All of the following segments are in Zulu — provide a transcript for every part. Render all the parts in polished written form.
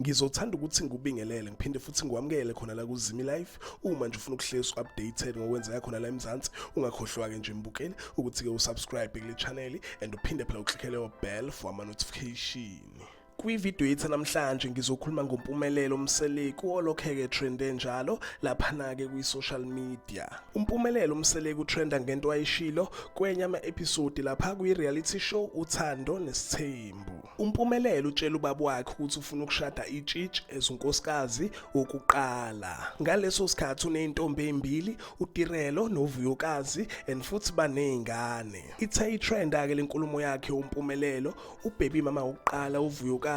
Ngizothanda ukuthi ngikubingelele ngiphinde futhi ngikwamukele khona la kuZimi Life. Uma nje ufuna ukuhlezi updated ngokwenzeka khona la eMzansi, ungakhohlwa-ke nje mbukeli ukuthi-ke usubscribe kule channel and uphinde phela uklikke leyo bell for ama-notification. Kwividiyo yethu namhlanje ngizokhuluma ngoMpumelelo Mseleku olokhe-ke trende njalo laphana-ke kwi-social media. UMpumelelo Mseleku utrenda ngento ayishilo kwenye ama-episode lapha kwi-reality show Uthando Nesithembu. UMpumelelo utshela ubaba wakhe ukuthi ufuna ukushada itshitshi as unkosikazi wokuqala. Ngaleso sikhathi uney'ntombi ey'mbili, uTirelo noVuyokazi and futhi baney'ngane. Ithe itrenda-ke le nkulumo yakhe uMpumelelo, ubaby mama wokuqala uVuyokazi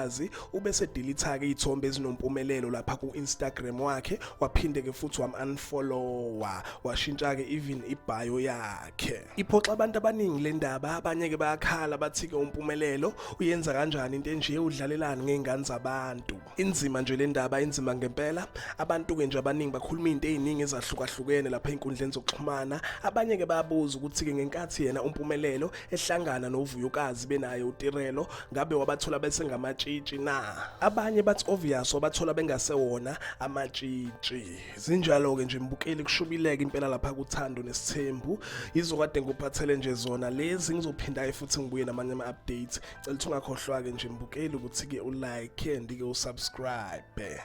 ubesedelitha-ke iy'thombe ezinompumelelo lapha ku-Instagram wakhe, waphinde-ke futhi wam-unfollowa, washintsha-ke even ibhayo yakhe. Iphoxa abantu abaningi le ndaba, abanye-ke bayakhala bathi-ke uMpumelelo uyenza kanjani into enje, udlalelani ngey'ngane zabantu. Inzima nje le ndaba, inzima ngempela. Abantu-ke nje abaningi bakhuluma izinto ey'ningi ezahlukahlukene lapha ey'nkundleni zokuxhumana. Abanye-ke bayabuza ukuthi-ke ngenkathi yena uMpumelelo ehlangana noVuyokazi benaye uTirelo, ngabe wabathola besengamatshitshi na? Abanye bathi obvious wabathola bengasewona amatshitshi. Zinjalo-ke nje mbukeli, kushubileke impela lapha kuThando Nesithembu. Yizo kade ngikuphathele nje zona lezi, ngizophinda-ke futhi ngibuye namanye ama-updates. Cela ukuthi ungakhohlwa-ke nje mbukeli ukuthi-ke ulike and-ke usubscribe.